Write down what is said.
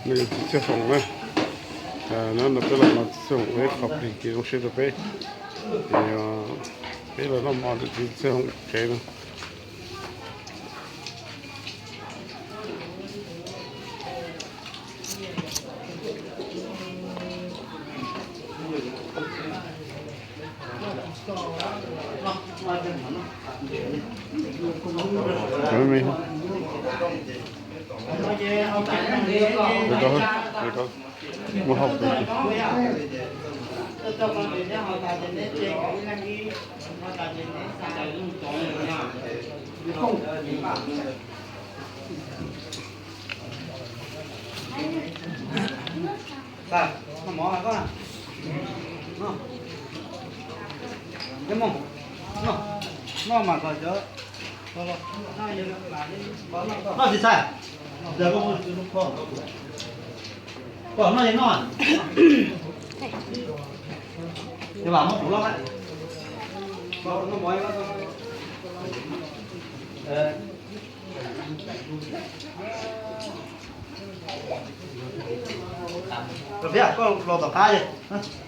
Nws txiv Txhiaj Foom na, no no peb los no txiv Txhiaj Foom ua ib qho plig kev zoo siab rau peb, ces peb los noj mov ntawm txiv Txhiaj Foom tsev no. Noj mov koj na. Noj, noj mas kom cov, noj tsis txhais, ntawd koj muab tsis lub kho, koj noj yeej noj. Ces vam muab kuv loj na. Koj los tom qab es.